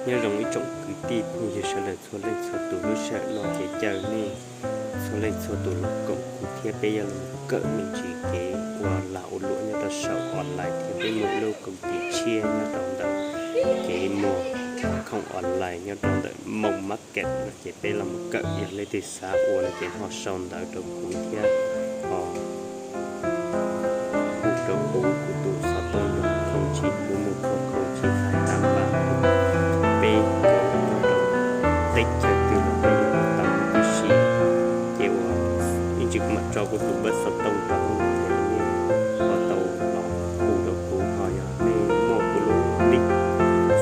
Nyob zoo ib tsoom kwv tij phooj ywg sawv daws txhua leej txhua tus, lub sij hawm no ces caw nej txhua leej txhua tus los koom kuv thiab peb yuav los kawm me ntsis kev ua lag ua luam nyob rau saum online thiab peb muaj ib lub koom tis tshiab nyob rau ntawm kev muag khoom online nyob rau ntawm Moos Market no ces peb los mus kawm, yog leej twg xav ua no ces ho sau ntawv rau kuv thiab ho hu rau kuv, kuv tus xov tooj yog không chín bốn một không không chín hai tám ba. Peb nyob rau teb chaws twg los peb yuav tau tib si. Ces uas ib ntsis kuv mam tso kuv tus npawb xov tooj rau hauv no ces nej ho tau los hu rau kuv, ho yog nej muaj kuv lub nick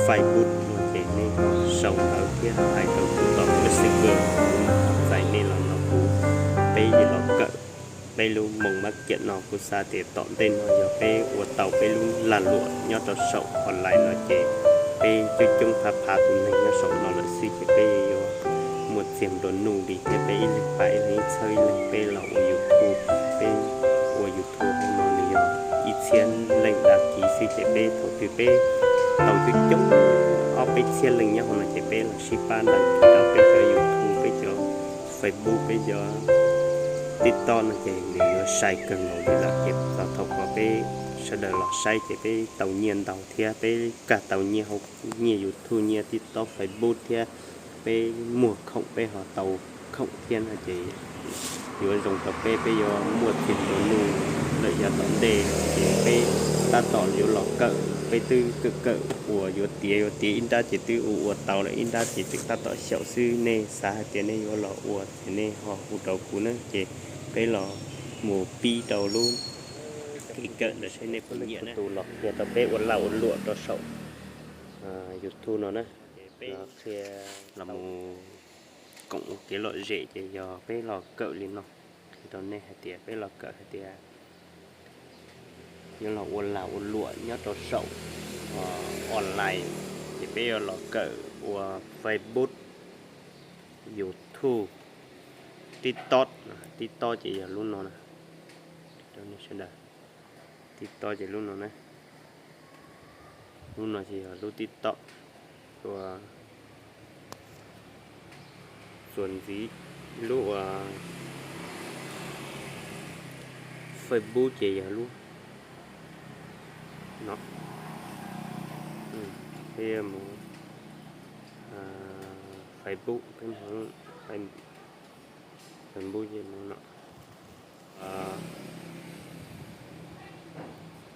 Facebook no ces nej ho sau ntawv thiab hais rau kuv tom Messenger, kuv mam txais nej los nrog kuv, peb yuav los kawm peb lub Moos Market no. Kuv xav tias tom ntej no yog peb ua tau peb lub lag luam nyob rau saum online no ces peb coob coob phav phav tus neeg nyob saum no lawm xwb ces peb yuav muaj txiag nplua nuj li thiab peb ib leeg pab ib leeg, ib txhawb ib leeg. Peb los ua YouTube, peb ua YouTube hauv no nws yog ib txhiab leej dag kis xwb ces peb thaum twg peb tau coob coob ob peb txhiab leej nyob hauv no ces peb los sib pab dag kis rau peb cov YouTube, peb cov Facebook, peb cov TikTok no ces nws yuav sai kawg nkaus li lawm ces thaum ko peb sawv daws los saib ces peb tau nyiaj ntau thiab peb kag tau nyiaj hauv nyiaj YouTube, nyiaj TikTok, Facebook thiab peb muag khoom peb ho tau khoom thiab no ces yuav zoo rau peb, peb yuav muaj txiag nplua nuj lawm yav tom ntej ces peb tab tom yuav los kawm, peb twb kawm kawm uas yuav tiav yuav tiav ib nrab ces twb ua ua tau lawm ib nrab ces tseem tab tom xyaum xwb. Nej xav hais tias nej yuav los ua ces nej ho hu rau kuv na ces peb los mus pib rau lub kev kawm ntawd seb nej puas nyiam na. Tus los qhia rau peb ua lag ua luam rau saum YouTube no na, qhia los mus koom ua kev lom zem ces yog peb los kawm li no, qhia rau nej hais tias peb los kawm hais tias yuav los ua lag ua luam nyob rau saum online ces peb yuav los kawm ua Facebook, YouTube, TikTok. TikTok ces yog lub no na, rau nej sawv daws. TikTok ces lub no na, lub no ces yog lub TikTok uas txuas ntxiv lub uas Facebook ces yog lub no. Peb mus Facebook, peb mus Facebook ces mus no.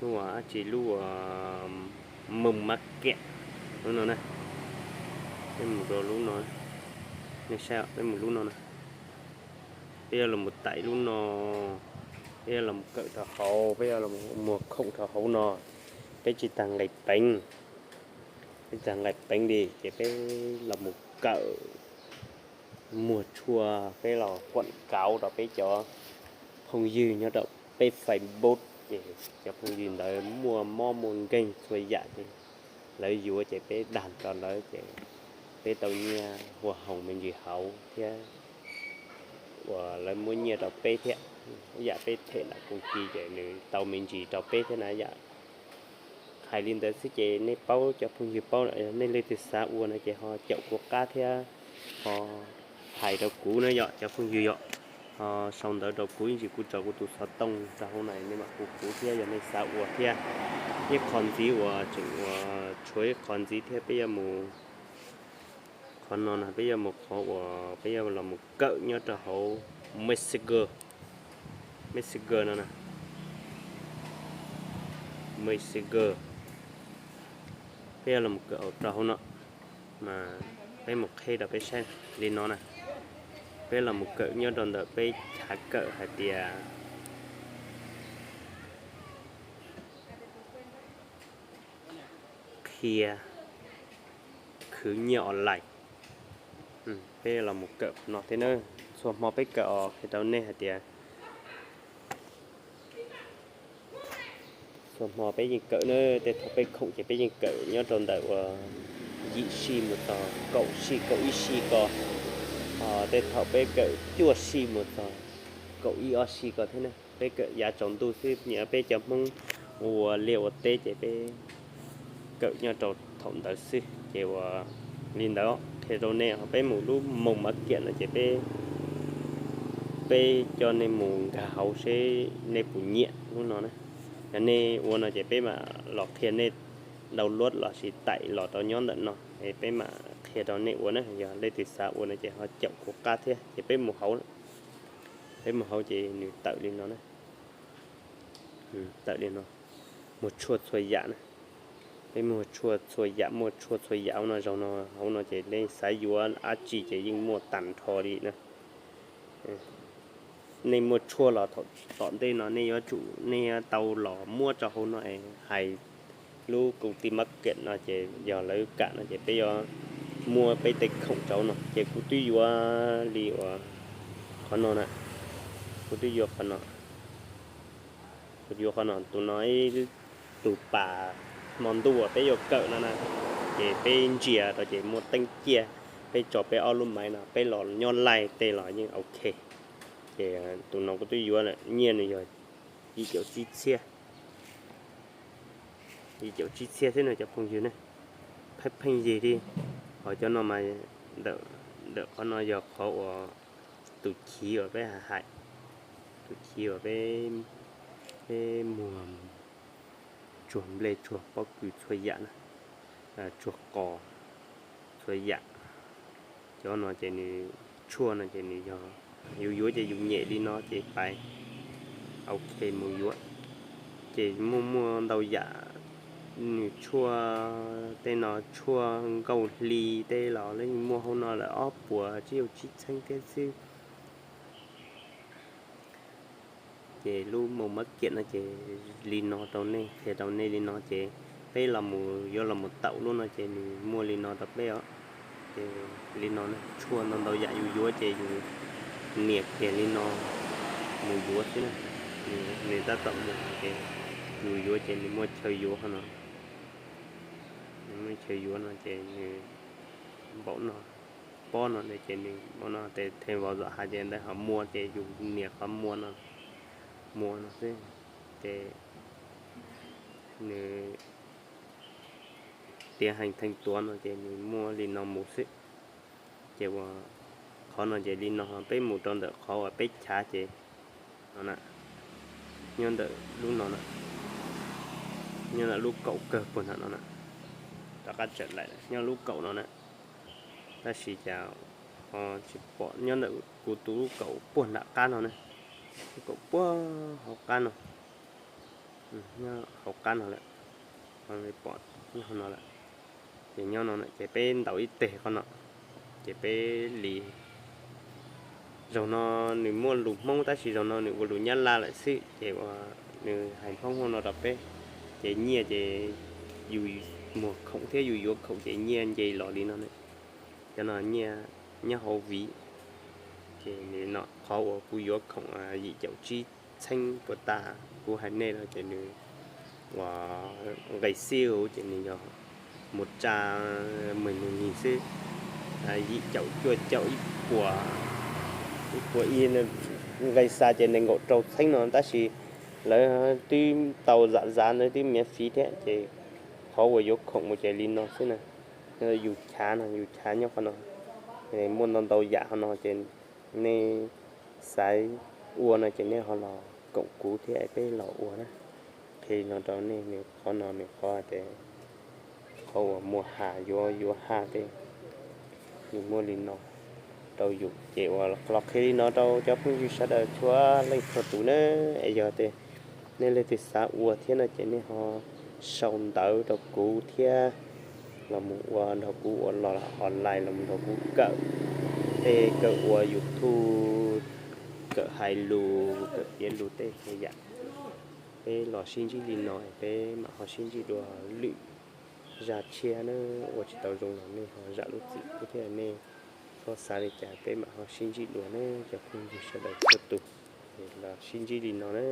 Lub uas dab tsi, lub uas Moos Market, lub no na. Peb mus rau lub no, nej saib, peb mus lub no na. Peb yuav los mus tải lub no, peb yuav los mus kawm rau hauv, peb yuav los muag khoom rau hauv no. Peb tsis tas nqis peev, peb tsis tas nqis peev li ces peb los mus kawm muag tshuaj, peb los quảng cáo rau peb cov phooj ywg nyob rau peb Facebook ces cov phooj ywg ntawd muaj mob muaj nkeeg txhua yam ces lawv yuav ces peb dag rau lawv ces peb tau nyiaj hoa hồng me ntsis hauv thiab uas lawv muab nyiaj rau peb thiab. Ib yam peb them nram công ty ces nws tau me ntsis rau peb thiab na yom. Hais li ntawd xwb ces nej paub, cov phooj ywg paub lawm, yog nej leej twg xav ua no ces ho caum kuv qab thiab ho hais rau kuv na yom cov phooj ywg yom. Ho sau ntawv rau kuv, ib ntsis kuv tso kuv tus xov tooj rau hauv no nej mam hu kuv thiab yog nej xav ua thiab. Ib qho ntxiv uas tseem uas tshuav ib qho ntxiv thiab peb yuav mus, qhov no na peb yuav mus qhov uas peb yuav los mus kawm nyob rau hauv Messenger, Messenger no na, Messenger. Peb yuav los mus kawm hauv rau hauv no mas peb mus qheb rau peb saib li no na. Peb los mus kawm nyob rau ntawm peb chav kawm hais tias qhia khwv nyiaj online. Peb los mus kawm no thiab na. Txhua hmo peb kawm os, qhia rau nej hais tias txhua hmo peb yeej kawm na. Tej thaum peb khoom ces peb yeej kawm nyob rau ntawm uas yim sij mus txog kaum sij, kaum ib sij ko. Ho tej thaum peb kawm cuaj sij mus txog kaum ib ob sij ko thiab na. Peb kawm yav tsaus ntuj xwb, nyiam peb cov Hmoob ua liaj ua teb ces peb kawm nyob rau thaum ntawd xwb ces uas Li ntawd qhia rau nej, peb mus lub Mall Market no ces peb, peb coj nej mus nkag hauv seb nej puas nyiam lub no na. Yog nej ua no ces peb mam los qhia nej download lossis tải los rau nyob ntawm no, peb mam qhia rau nej ua na. Yog leej twg xav ua no ces ho caum kuv qab thiab. Ces peb mus hauv, peb mus hauv ces nws tawm li no na. Tawm li no, muaj tshuaj txhua yam na. Peb muaj tshuaj txhua yam, muaj tshuaj txhua yam hauv no. Zaum no hauv no ces nej xav yuav dab tsi ces yeej muaj tag nrho li na. Nej muaj tshuaj los thaum tom ntej no nej yuav tsum, nej yuav tau los muab rau hauv no es hais lub công ty market no ces yog lawv kam no ces peb yuav muab peb tej khoom rau no. Ces kuv twb yuav li uas qhov no na, kuv twb yuav qhov no, kuv yuav qhov no. Tus no ib tus pas hmo ntuj uas peb yuav kawm no na, ces peb ntsia rau ces muaj teeb ciaj, peb tso peb ob lub maiv no peb los nyob live tej los yeej ok. Ces tus no kuv twb yuav lawm, nyiaj nws yog yim caum tsib txhiab, yim caum tsib txhiab thiab no cov phooj ywg ne. Pheej pheej yig li. Ho cov no mas, ntawm qhov no yog qhov uas tus chiv uas peb hais, tus chiv uas peb muag tsuag nplej tsuag pob kws txhua yam na, tsuag qos txhua yam. Cov no ces nws tshuaj no ces nws yog yus yuav ces yus nyem li no ces pais ok mus yuav. Ces muaj muaj ntau yam, nws tshuaj tej no tshuaj nkauj hli tej los lawv muaj hauv no lawm ob puas tsib caug tsib txheeb thiab xwb. Ces lub Mall Market no ces li no rau nej, qhia rau nej li no ces peb los mus yuav los mus taum lub no ces nws muaj li no rau peb os. Ces li no tshuaj ntau ntau yam yus yuav ces yus nias kiag li no mus yuav xwb na. Nws tab tom mus ces yus yuav ces nws muaj chaw yuav qhov no, nws muaj chaw yuav no ces nws npaum no, pob no ces nws npaum no, tes them vauv zom hav ces ntawd ho mua ces yus nias qhov mua no, mua no xwb. Ces nws tiav heev theej tuav no ces nws muaj li no mus xwb. Ces uas qhov no ces li no peb mus rau ntawm qhov uas peb chav ces no na, nyob ntawm lub no na, nyob ntawm lub kaum kawg puag nram no na, rov qab tsawm laim nyob lub kaum no na. Tab sis cas ho tsis pom nyob ntawm kuv tus lub kaum puag nram qab no na, lub kaum puag hauv qab no, nyob hauv qab no lawm, pom nyob no lawm. Ces nyob no ces peb ntaus ib teg qhov no, ces peb li. Zaum no nws muaj lus Hmoob tab sis zaum no nws ua lus Nyab Laj lawm xwb, ces uas nws hais Hmoob hauv no rau peb. Ces nyiaj ces yus muag khoom thiab yus yuav khoom ces nyiaj nce los li no. Cov no nyiaj nyob hauv viv. Ces nws no qhov uas kuv yuav khoom yim caum tsib txheeb puas tas kuv hais nej no ces nws uas nqis xib huv ces nws yog mus tsa mười một nghìn xwb, yim caum cuaj caum ib puas, ib puas ib, nqis xa ces nees nkaum rau txheeb no tab sis lawv twb tau zam zav, lawv twb miễn phí thiab ces qhov uas yuav khoom mus ces li no xwb na. Yus chav no, yus chav nyob qhov no, muaj ntau ntau yam qhov no ces nej xav ua no ces nej ho los koom kuv thiab peb los ua na. Qhia li no rau nej, nws qhov no nws qhov tias qhov uas muag has yuav yuav has tej, nws muaj li no rau yus. Ces uas los qhia li no rau cov phooj ywg sawv daws txhua leej txhua tus na, es yog tias nej leej twg xav ua thiab no ces nej ho sau ntawv rau kuv thiab los mus ua nrog kuv ua los online, los mus nrog kuv kawm tej, kawm ua YouTube, kawm hais lus, kawm piav lus tej txhua yam. Peb los sib ntsib li no, peb mam ho sib ntsib dua lwm zaj tshiab na. Ua tsis tau zoo los nej ho zam lub txim pub thiab, nej txhob xav li cas, peb mam ho sib ntsib dua na cov phooj ywg sawv daws txhua tus. Los sib ntsib li no na.